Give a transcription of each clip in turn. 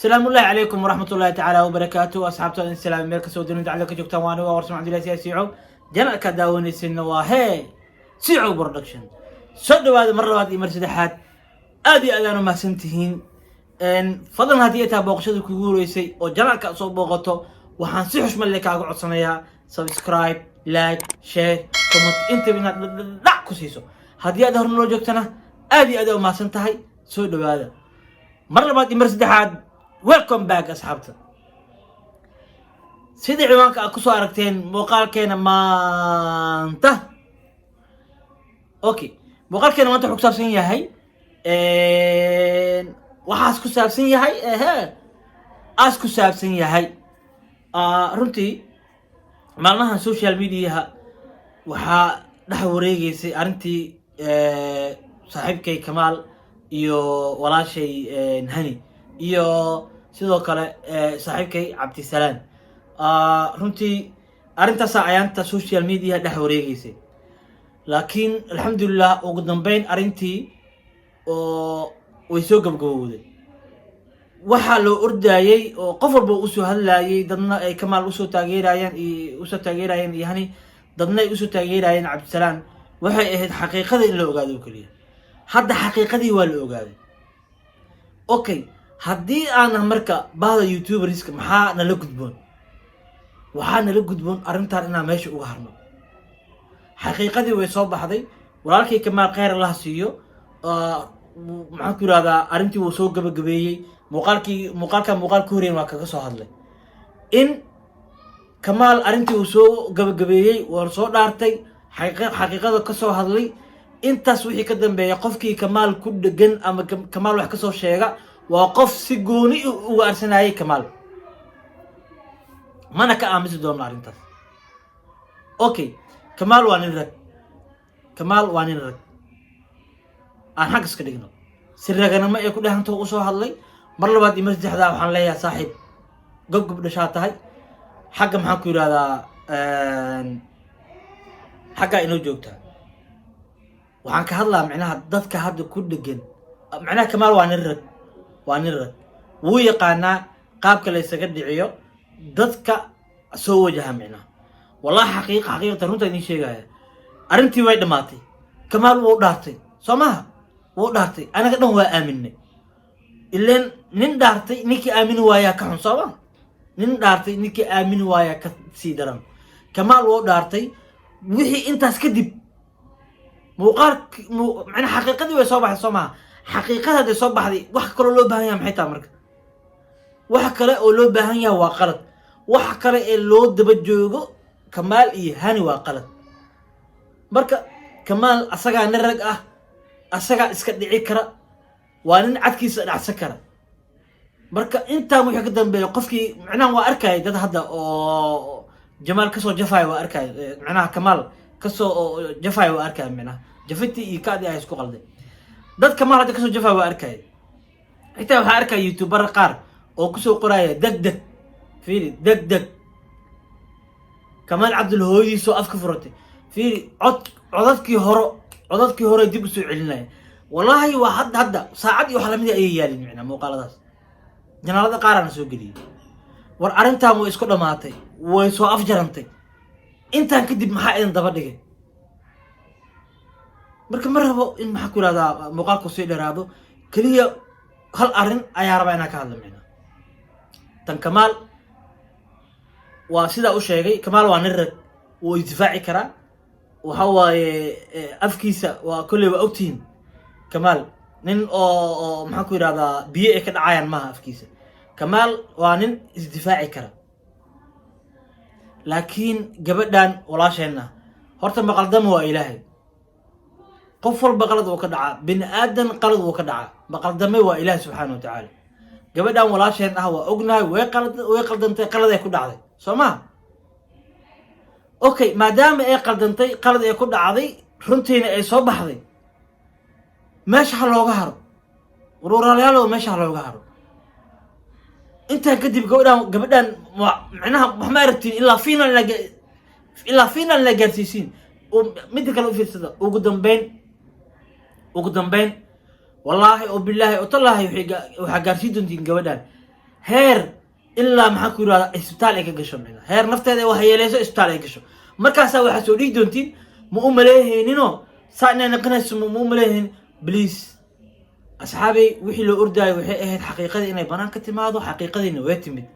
Asalaamu ullahi calaykum waraxmat ullahi tacaala wabarakaatu. Asxaabta in salaam, meel kasoo dunida cala ka joogtaan. Waa aniga Warsan Cabdillahi Siyaa Siico. Channelka daawanaysinna waa hee Siico Production. Soo dhawaada mar labaad iyo mar saddexaad. Aad iyo aad aan u mahadsan tihiin. Fadlan, haddii ay tahay booqashada kugu horeysay oo channelka soo booqato, waxaan si xushmad leh kaaga codsanayaa subscribe, like, share, comment, intaba inaad dhac ku siiso. Haddii aad hor noo joogtana, aad iyo aad ay u mahadsan tahay. Soo dhawaada mar labaad iyo mar saddexaad. Welcome back, asxaabta. Sidii ciwaanka aad kusoo aragteen, muuqaalkeena maanta, okay, muuqaalkeena maanta wuxuu ku saabsan yahay, waxaas ku saabsan yahay, ehe, aas ku saabsan yahay. Runtii maalmahan social mediaha waxaa dhex wareegeysay arrintii saaxiibkay Kamaal iyo walaashay Hani iyo sidoo kale saaxiibkay Cabdisalaam. Runtii arrintaasa ayaanta social media dhex wareegeysay, laakiin alxamdulilah, ugu dambeyn arrintii oo way soo gabgabowday. Waxaa loo ordaayey oo qof walba usoo hadlaayey, dadna ay Kamaal usoo taageerayeen iyo usoo taageerayeen iyo Hani, dadna ay usoo taageerayeen Cabdisalaam, waxay ahayd xaqiiqada in la ogaado oo keliya. Hadda xaqiiqadii waa la ogaaday. Okay, haddii aanah marka bahda youtuberska, maxaa nala gudboon? Waxaa nala gudboon arrintan inaan meesha uga harno. Xaqiiqadii way soo baxday. Walaalkay Kamaal, kheyr allaha siiyo, maxaan ku yihahdaa, arrintii wuu soo gabagabeeyey. Muuqaalkii, muuqaalka muuqaal ka horeyn waa kaga soo hadlay in Kamaal arrintii uu soo gabagabeeyey, waa soo dhaartay, xaqiiqada ka soo hadlay. Intaas wixii ka dambeeya, qofkii Kamaal ku dhegan ama Kamaal wax kasoo sheega waa qof si gooni uga arsanayay Kamaal, mana ka aamusi doono arrintaas. Okay, Kamaal waa nin rag. Kamaal waa nin rag. Aan xag iska dhigno, si raganimo ee ku dhehantoo usoo hadlay. Mar labaad iyo mar saddexdaa waxaan leeyahay, saaxiib, gobgob dhashaa tahay. Xagga, maxaan ku yidhahdaa, xaggaa inoo joogtaa. Waxaan ka hadlaa micnaha dadka hadda ku dhegan. Macnaha Kamaal waa nin rag, waa nin rag, wuu yaqaanaa qaabka la ysaga dhiciyo dadka soo wajaha. Micnaha, wallahi, xaqiiqa, xaqiiqatan, runta idiin sheegaya, arrintii way dhammaatay. Kamaal wuu dhaartay, soo maha? Wuu dhaartay, anaga dhan waa aaminay. Ileen nin dhaartay ninkii aamini waayaa ka xun, soo ma? Nin dhaartay ninkii aamini waayaa ka sii daran. Kamaal wuu dhaartay. Wixii intaas kadib, muuqaal, macnaa xaqiiqadii way soo baxday, soo maha? Xaqiiqada hadday soo baxday, wax kaloo loo baahan yahay maxay tahay? Marka wax kale oo loo baahan yahay waa qalad. Wax kale ee loo daba joogo Kamaal iyo Hani waa qalad. Marka Kamaal asagaa nin rag ah, asagaa iska dhici kara, waa nin cadkiisa dhacsan kara. Marka intaan wixii ka dambeeya, qofkii, macnaha, waa arkaya dad hadda oo Jamaal kasoo jafaya, waa arkaya, macnaha Kamaal kasoo jafaya waa arkaya. Macnaha jafintii iyo kaadii ay isku qalday. Dad Kamaal hadda kasoo jafaya waa arkaya. Xitaa waxaa arkaya youtubera qaar oo kusoo qoraya "deg deg". Fiiri, "deg deg Kamaal Cabdul hooyadiisoo afka furatay". Fiiri, cod, codadkii hore, codadkii hore dib usoo celinaya. Wallaahi waa hadda, hadda saacad iyo wax lamid ayay yaalin. Macnaa muuqaaladaas channelada qaaraana soo geliyey. War arrintan way isku dhammaatay, way soo afjarantay. Intaan kadib maxaa idin daba dhigay? Marka ma rabo in, maxaa ku yihahdaa, muuqaalku sii dheeraado. Keliya hal arrin ayaa rabaa inaan ka hadla. Micnaa tan Kamaal waa sidaa u sheegay. Kamaal waa nin rag, wuu isdifaaci karaa. Waxa waaye, afkiisa waa kolley, waa ogtihiin. Kamaal nin oo, maxaan ku yidhahdaa, biyo ay ka dhacayaan maaha afkiisa. Kamaal waa nin isdifaaci kara, laakiin gabadhan walaasheenna horta maqaldama waa Ilaahay. Qof walba qalad wuu ka dhacaa, bini aadan qalad wuu ka dhacaa, maqaldame waa Ilaahay subxaana wa tacaala. Gabadhan walaasheen ah waa ognahay, way qalad, way qaldantay, qalad ay ku dhacday, soo maha? Okay, maadaama ay qaldantay, qalad ay ku dhacday, runtiina ay soo baxday, meesha ha looga haro. Warwaraalayaalow, meesha ha looga haro. Intaan kadib gabadhan micnaha wax ma aragtiin ilaa final la gaarsiisiin. Midda kale u fiirsada. Ugu dambeyn, wallaahi oo bilaahi oo tallaahi, waxaa gaarsiin doontiin gabadhan. Heer ilaa, maxaa ku yirahdaa, isbitaal ay ka gasho micnaha, heer nafteeda ay waxyeeleyso, isbitaal ay gasho. Markaasaa waxaa soo dhihi doontiin: "Ma u maleehayninoo saa inay naqanayso, ma u maleehaynin." Please asxaabey, wixii loo ordaayo waxay ahayd xaqiiqadii inay banaan ka timaado. Xaqiiqadiina way timid.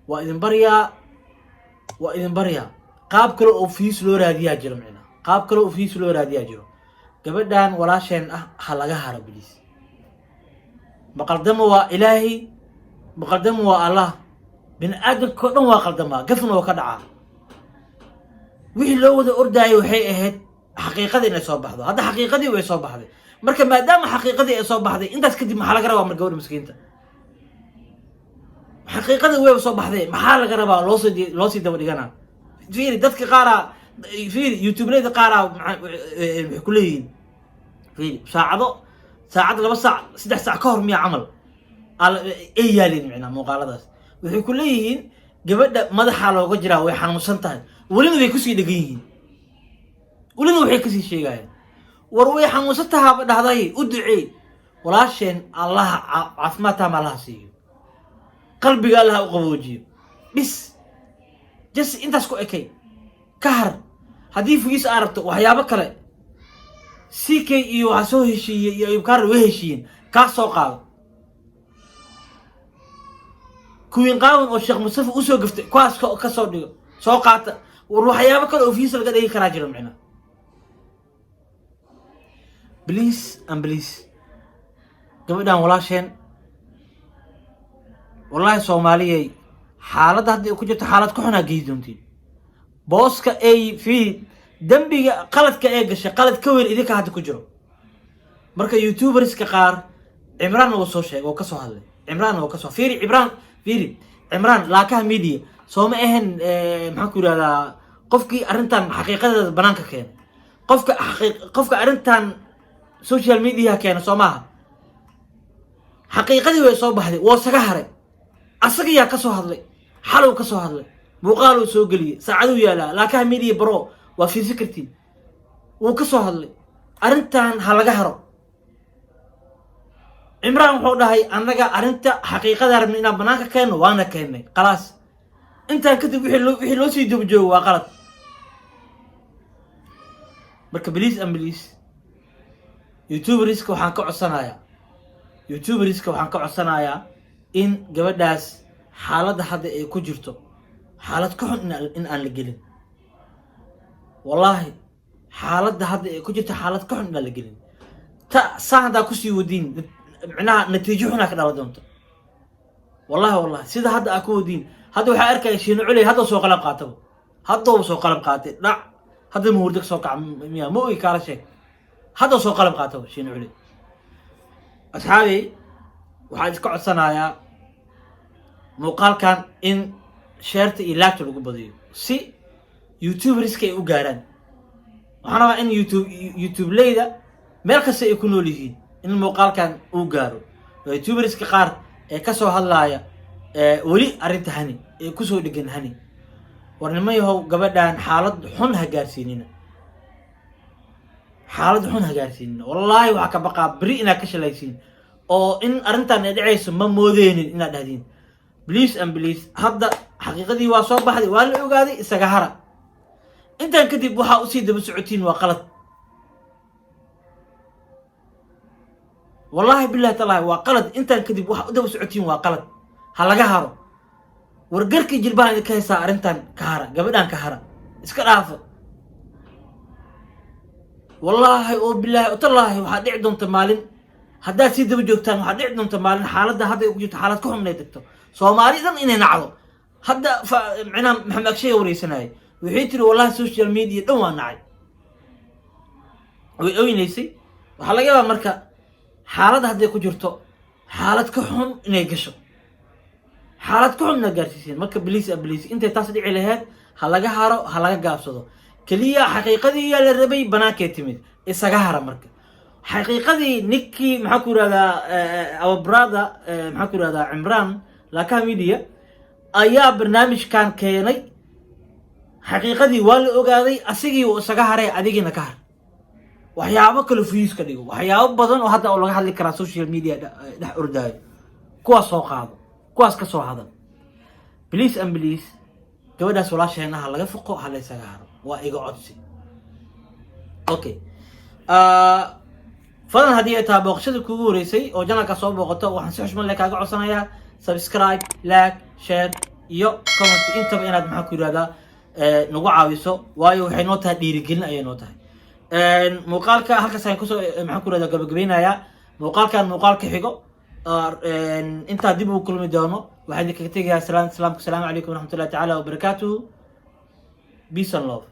Waa idin baryaa, waa idin baryaa. Qaab kale oo views loo raadiyaa jiro micnaha, qaab kale oo views loo raadiyaa jiro. Gabadhan walaasheen ah ha laga haro, please. Maqaldamo waa Ilaahay, maqaldamo waa Allah. Bini aadamka o dhan waa qaldamaa, gafna oo ka dhacaa. Wixii loo wada ordaayay waxay ahayd xaqiiqadii inay soo baxdo. Hadda xaqiiqadii way soo baxday. Marka maadaama xaqiiqadii ay soo baxday, intaas kadib maxaa laga rabaa? Mar gabadha miskiinta xaqiiqadii wayba soo baxday, maxaa laga rabaa loosii daba dhiganaa? Fiiri, dadka qaaraa, fiiri, YouTubeleyda qaaraa waxay ku leeyihiin, fiiri, saacado, saacad, 2 saac, 3 saac ka hor miya camal ay yaalin micnaa muuqaaladaas. Waxay ku leeyihiin gabadha madaxaa looga jiraa, way xanuunsan tahay. Welina way kusii dhegan yihiin, welina waxay kasii sheegayaan. War way xanuunsan tahaaba dhahday, u duceey walaasheen. Allaha caafimaad taama Allaha siiyo, qalbiga Allaha u qaboojiyo. Bis, just intaas ku ekay, ka har. Haddii views aa rabto, waxyaabo kale, CK iyo waxaa soo heshiiyey iyo Ayubkaar way heshiiyeen, kaa soo qaado. Kuwiin qaawan oo Sheekh Mustafa usoo gaftay, kuwaas ka soo dhigo, soo qaata. War waxyaabo kale oo views laga dhigi karaa jiro micnaa. Please and please, gabadhan walaasheen, wallaahi Soomaaliyey, xaaladda hadda ay ku jirto xaalad ka xunaa geyi doontiin. Booska ay fii dembiga qaladka ee gashay, qalad ka weyn idinka hadda ku jiro. Marka YouTuberska qaar, Cimraanna wuu soo sheegay oo kasoo hadlay. Cimraan oo kasoo, fiiri Cimraan, fiiri Cimraan Laakaha Media, sooma ahayn? Maxaan ku yidhahdaa, qofkii arrintan xaqiiqadeeda banaanka keenay, qofka arrintan social media keena, soo maaha? Xaqiiqadii way soo baxday, woo saga haray. Asaga yaa kasoo hadlay, xalow kasoo hadlay, muuqaaluu soo geliyey, saacaduu yaalaa Laakaha Media bro, waa fiirsi kartiin. Wuu kasoo hadlay arrintan, ha laga haro. Cimraan wuxuu dhahay: "Annaga arrinta xaqiiqada rabnay inaan banaanka keenno, waana keennay, khalaas. Intaan kadib wixii loo sii daba joogo waa qalad." Marka please and please, YouTuberiska waxaan ka codsanayaa, YouTuberiska waxaan ka codsanayaa in gabadhaas xaaladda hadda ay ku jirto xaalad ka xun in aan la gelin. Wallaahi, xaaladda hadda ay ku jirto xaalad ka xun inaan la gelin. Ta saa haddaa kusii wadiin, micnaha natiijo xunaa ka dhala doonto. Wallahi, wallahi, sida hadda aa ku wadiin. Hadda waxaa arkaya Shiino Culey hadda soo qalab qaataba, haddaba soo qalab qaatay dhac. Hadda ma hurdo ka soo kaca miya? Ma ogi, kaala sheeg. Hadda soo qalab qaataba Shiino Culey. Asxaabey, waxaan iska codsanayaa muuqaalkan in shareta iyo liketa lagu badiyo si YouTuberiska ay u gaaraan. Waxaan rabaa in YouTubeleyda meel kasta ay ku nool yihiin in muuqaalkan uu gaaro, oo YouTuberiska qaar ee kasoo hadlaaya weli arrinta Hani ee kusoo dhegan Hani. War nima yahow, gabadhan xaalad xun ha gaarsiinina, xaalad xun ha gaarsiinina. Wallaahi waxaa ka baqaa beri inaad ka shalaysiin oo in arrintan ay dhacayso ma moodeynin inaad dhahdiin. Please and please, hadda xaqiiqadii waa soo baxday, waa la ogaaday, isaga hara. Intaan kadib waxaa usii daba socotiin waa qalad. Wallaahi, billahi, tallaahi, waa qalad. Intaan kadib waxa u daba socotiin waa qalad, ha laga haro. Wargarkii jilbaha idinka haysaa, arrintan ka hara, gabadhan ka hara, iska dhaafa. Wallaahi oo bilaahi oo tallaahi, waxaa dhici doonta maalin haddaad sii daba joogtaan, waxaa dhici doonta maalin xaaladda hadda ay ku jirto xaalad ka xun inay tagto, Soomaali dhan inay nacdo. Hadda micnaha Maxamed Agshay wareysanayay, waxay tiri: "Wallahi social media dhan waa nacay." Way oynaysay. Waxaa laga yaabaa marka xaaladda hadday ku jirto xaalad ka xun inay gasho, xaalad ka xun inaad gaarsiiseen. Marka please, please, intay taas dhici lahayd ha laga haro, ha laga gaabsado. Keliya xaqiiqadii yaa la rabay banaankay timid, isaga hara. Marka xaqiiqadii ninkii, maxaa ku yirahdaa, our brother, maxaa ku yirahdaa, Cimraan Lakaha Media ayaa barnaamijkan keenay. Xaqiiqadii waa la ogaaday, asigii uu isaga haray, adigiina ka har. Waxyaabo kale views ka dhigo, waxyaabo badan oo hadda oo laga hadli karaa social media dhex ordaayo, kuwaas soo qaado. Kuwaas ka soo hadal, please and please. Gabadhaas walaasheena ha laga foqo, ha laysaga haro, waa iga codsi. Okay, fadlan haddii ay tahay booqashada kuugu horeysay oo channelka soo booqato, waxaan si xushmad leh kaaga codsanayaa subscribe, like, share iyo comment intaba inaad, maxaa ku yihahdaa, nagu caawiso, waayo waxay noo tahay dhiirigelin ayay noo tahay. Muuqaalka halkaas ayaan kusoo, maxaan ku yihahdaa, gabagabeynayaa. Muuqaalkan muuqaalka xigo intaa dib ugu kulmi doono, waxaan idinkaga tegayaa salaam salaamku. Salaamu calaykum waraxmatullahi tacaala wabarakaatuhu. Peace and love.